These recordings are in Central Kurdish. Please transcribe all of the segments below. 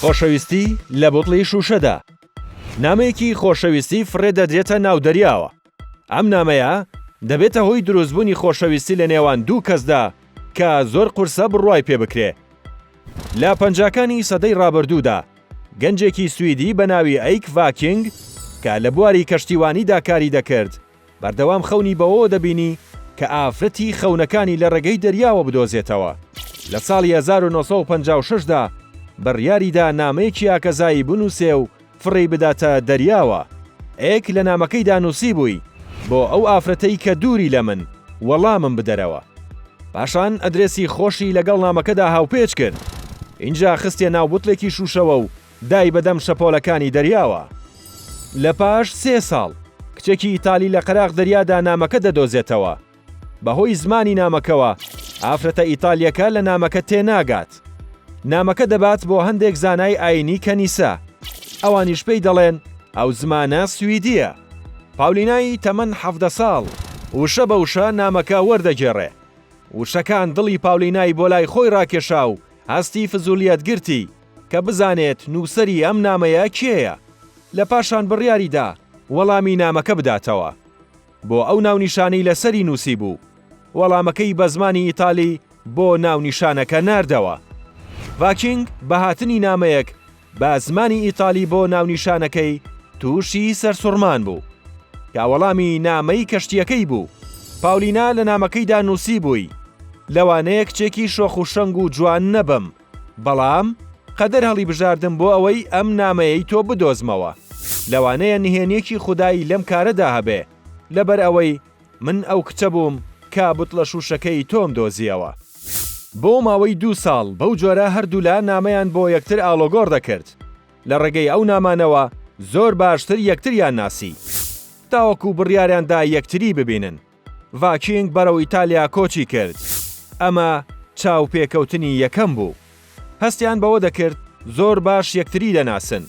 خۆشەویستی لە بوتڵی شووشەدا. نامەیەکی خۆشەویستی فڕێ دەدرێتە ناو دەریاوە. ئەم نامەیە دەبێتە هۆی دروستبوونی خۆشەویستی لە نێوان دوو کەسدا کە زۆر قورسە بڕوای پێ بکرێ. لە پەنجاکانی سەدەی ڕابردوودا گەنجێکی سویدی بە ناوی ئەیک ڤاکینگ کە لە بواری کەشتیوانیدا کاری دەکرد، بەردەوام خەونی بەوەوە دەبینی کە ئافرەتی خەونەکانی لە ڕێگەی دەریاوە بدۆزێتەوە. لە ساڵی 1956 دا بڕیاریدا نامەیەکی ئاکەزایی بنووسێ و فڕێی بداتە دەریاوە. ئێک لە نامەکەیدا نووسیبووی، بۆ ئەو ئافرەتەی کە دووری لە من، وەڵامم بدەرەوە. پاشان ئەدرێسی خۆشی لەگەڵ نامەکەدا هاوپێچ کرد. ئینجا خستیە ناو بوتڵێکی شووشەوە و دای بەدەم شەپۆلەکانی دەریاوە. لە پاش سێ ساڵ، کچێکی ئیتالی لە قەراغ دەریادا نامەکە دەدۆزێتەوە. بەهۆی زمانی نامەکەوە، ئافرەتە ئیتالییەکە لە نامەکە تێناگات. نامەکە دەبات بۆ هەندێک زانای ئایینی کەنیسە. ئەوانیش پێی دەڵێن ئەو زمانە سویدییە. پاولینای تەمەن 17 ساڵ، وشە بە وشە نامەکە وەردەگێڕێ. وشەکان دڵی پاولینای بۆ لای خۆی ڕاکێشا و هەستی فزولییەت گرتی کە بزانێت نووسەری ئەم نامەیە کێیە. لە پاشان بڕیاری دا وەڵامی نامەکە بداتەوە. بۆ ئەو ناونیشانەی لەسەری نووسیبوو، وەڵامەکەی بە زمانی ئیتالی بۆ ناونیشانەکە ناردەوە. ڤاکینگ بە هاتنی نامەیەک بە زمانی ئیتالی بۆ ناونیشانەکەی تووشی سەرسوڕمان بوو. کە وەڵامی نامەی کەشتییەکەی بوو، پاولینا لە نامەکەیدا نووسیبووی، لەوانەیە کچێکی شۆخ و شەنگ و جوان نەبم، بەڵام قەدەر هەڵیبژاردم بۆ ئەوەی ئەم نامەیەی تۆ بدۆزمەوە. لەوانەیە نهێنییەکی خودایی لەم کارەدا هەبێ، لەبەر ئەوەی من ئەو کچە بووم کە بوتڵە شووشەکەی تۆم دۆزییەوە. بۆ ماوەی دوو ساڵ بەو جۆرە هەردوولا نامەیان بۆ یەکتر ئاڵۆگۆڕ دەکرد. لە ڕێگەی ئەو نامانەوە زۆر باشتر یەکتریان ناسی. تاوەکو بڕیاریان دا یەکتری ببینن. ڤاکینگ بەرەو ئیتالیا کۆچی کرد. ئەمە چاوپێکەوتنی یەکەم بوو. هەستیان بەوە دەکرد زۆر باش یەکتری دەناسن.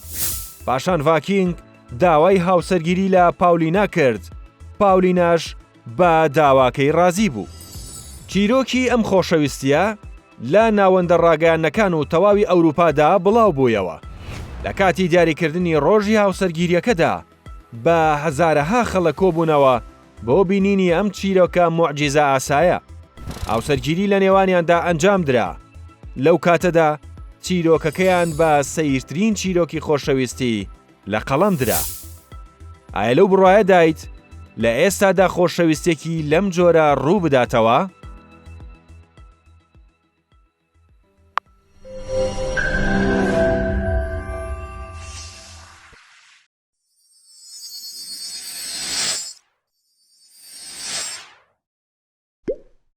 پاشان ڤاکینگ داوای هاوسەرگیری لە پاولینا کرد، پاولیناش بە داواکەی ڕازی بوو. چیرۆکی ئەم خۆشەویستییە لە ناوەندە ڕاگەیاندنەکان و تەواوی ئەوروپادا بڵاو بوویەوە. لە کاتی دیاریکردنی ڕۆژی هاوسەرگیرییەکەدا بە هەزارەها خەڵک کۆبوونەوە بۆ بینینی ئەم چیرۆکە موعجیزە ئاسایە. هاوسەرگیری لە نێوانیاندا ئەنجام درا. لەو کاتەدا چیرۆکەکەیان بە سەیرترین چیرۆکی خۆشەویستی لە قەڵەم درا. ئایا لەو بڕوایەدایت لە ئێستادا خۆشەویستێکی لەم جۆرە ڕوو بداتەوە؟